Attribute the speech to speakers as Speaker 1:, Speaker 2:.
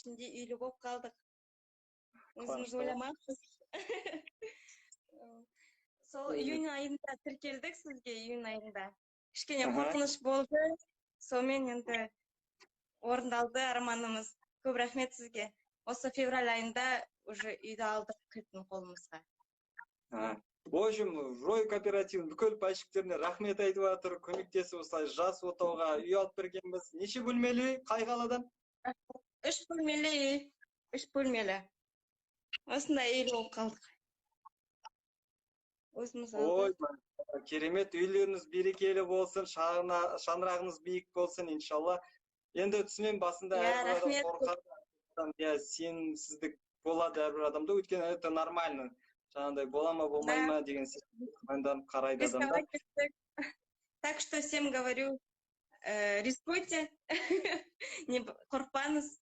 Speaker 1: Ішінде үйлі болып қалдық. Өзіміз
Speaker 2: Қуанышты.
Speaker 1: ойламаппыз. Сол июнь айында тіркелдік сізге, июнь айында. Кішкене қорқыныш болды. Сонымен енді орындалды арманымыз. Көп рахмет сізге. Осы февраль айында уже үйді алдық кілтін қолымызға.
Speaker 2: В общем, Рой кооперативінің бүкіл пайщиктеріне рахмет айтып жатыр, көмектесіп, осылай жас отауға үй алып бергенбіз. Неше бөлмелі үй, қай қаладан?
Speaker 1: Үш бөлмелі үй, үш бөлмелі. Осындай үйлі болып қалдық. Өзіміз
Speaker 2: Ой,
Speaker 1: алдық.
Speaker 2: керемет, үйлеріңіз берекелі болсын, шаңырағыңыз биік болсын, иншалла. Енді түсінемін, басында әрбір адам
Speaker 1: рахмет.
Speaker 2: қорқады, иә, сенімсіздік болады әрбір адамда, өйткені это нормально. Жаңағыдай бола ма, болмай ма деген сияқты күмәнданып қарайды адамдар.
Speaker 1: Рисковать кеттік. Так что всем говорю, рискуйте, не қорықпаңыз.